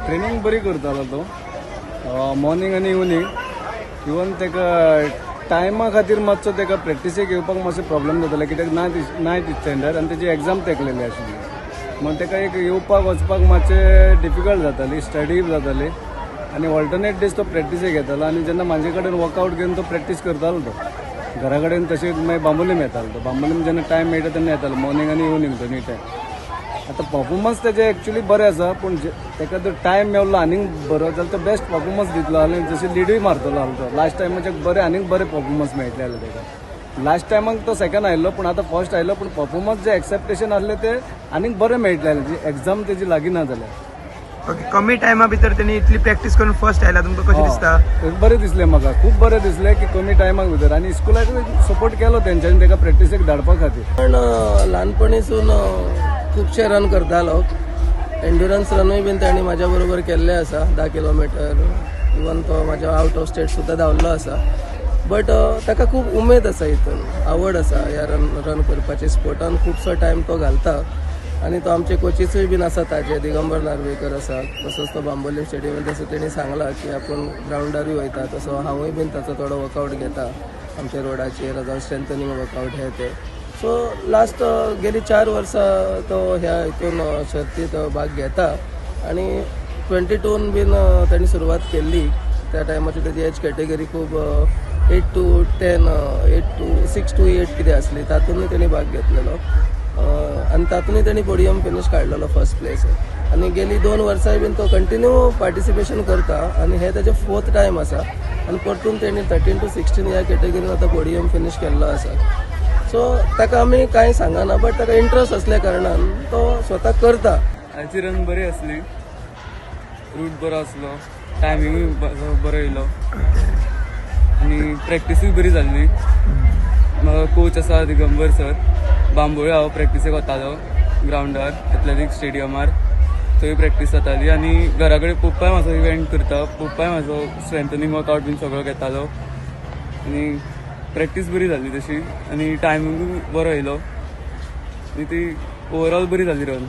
Training बरी करतालो तो, मॉर्निंग आनी इवनींग. इवन ताका टायमा खातीर मातसो ताका प्रॅक्टिसेक येवपाक मातसो प्रॉब्लम जाताले, कित्याक नायन्थ स्टँडर्ड आनी तेजी एग्जाम तेकलेली आशिल्ली, म्हण ताका एक येवपाक वचपाक मातशें डिफिकल्ट जाताली, स्टडी जाताली. आनी ऑल्टरनेट डेज तो प्रॅक्टिसेक येतालो आनी जेन्ना म्हाजे कडेन वर्कआउट घेवन तो प्रॅक्टीस करतालो. तो घरा कडेन, तशेंच मागीर बांबोलीम येतालो तो. बांबोलीम जेन्ना टायम मेळटा तेन्ना येतालो, मॉर्निंग आनी इवनींग, दोनूय टायम. आतां परफॉर्मन्स तेजे एक्चुली बरें आसा, पूण तेका जर टायम मेवलो आनीक बरो जाल्यार तो बेस्ट परफॉर्मन्स दितलो आनी जशी लिडूय मारतलो आसलो तो. लास्ट टायमाचे बरे, आनीक बरे परफॉर्मन्स मेळटले जाल्यार तेका. लास्ट टायमाक तो सेकंड आयिल्लो, पूण आतां फर्स्ट आयलो, पूण परफॉर्मन्स जे एक्सपेक्टेशन आसले ते आनीक बरे मेळटले जाल्यार, एग्जाम तेजी लागीं ना जाल्यार. ओके, कमी टायमा भितर तेणी इतली प्रॅक्टीस करून फर्स्ट आयला, तुमकां कशें दिसता? बरें दिसलें म्हाका, खूब बरें दिसलें की कमी टायमाक भितर आनी स्कुलाक सपोर्ट केलो तेंच्यांनी तेका प्रॅक्टिसेक धाडपा खातीर. पण ल्हानपणीसून खुबशे रन करतालो. एन्ड्युरन्स रनूय बीन ताणी म्हाज्या बरोबर केल्ले आसा, 10 किलोमिटर. इवन तो म्हाज्या आवट ऑफ स्टेट सुद्दां धांवल्लो आसा. बट ताका खूब उमेद आसा, हितून आवड आसा. ह्या रन करपाची स्पोर्टान खुबसो टायम तो घालता आनी तो आमचे कोचिसूय बीन आसा ताजे, दिगंबर नार्वेकर आसा. तसोच तो बांबोलीम स्टेडियम, जसं तेणी सांगलां की आपूण ग्रावंडारूय वयता, तसो हांवूय बीन ताचो थोडो वर्कआउट घेता आमच्या रोडाचेर जावं स्ट्रेंथनिंग वर्कआउट हे ते. सो लास्ट गेली 4 वर्सां तो ह्या हितून सर्तीत भाग घेता आनी 22न बीन ताणी सुरवात केल्ली. त्या टायमाची तेजी एज कॅटेगरी खूब 8 to 10, 8 to 6 to 8 कितें आसली. तातूंतय तेणी भाग घेतलेलो आनी तातूंतय तेणी पोडियम फिनीश काडलेलो, फर्स्ट प्लेस. आनी गेली 2 वर्सांय बीन तो कंटिन्यू पार्टिसिपेशन करता आनी हे तेजें फोर्थ टायम आसा आनी परतून तेणी 13 टू 16 ह्या कॅटेगरीन आतां पोडियम फिनीश केल्लो आसा. सो ताका आमी कांय सांगना, बट ताका इंट्रस्ट असल्या कारणान तो स्वता करता. आयची रन बरी आसली, रूट बरो आसलो, टायमिंगूय बरो येयलो आनी प्रॅक्टिसूय बरी जाल्ली. म्हाका कोच आसा दिगंबर सर. बांबोळे हांव प्रॅक्टिसेक वतालो, ग्रावंडार, एथलेटिक्स स्टेडियमार. थंय प्रॅक्टीस जाताली आनी घरा कडेन पप्पाय म्हाजो इव्हेंट करता. पप्पाय म्हाजो स्ट्रेंथनिंग वर्कआउट बीन सगळो घेतालो आनी प्रॅक्टीस बरी जाली तशी आनी टायमिंगूय बरो येयलो आनी ती ओवरऑल बरी जाली रन.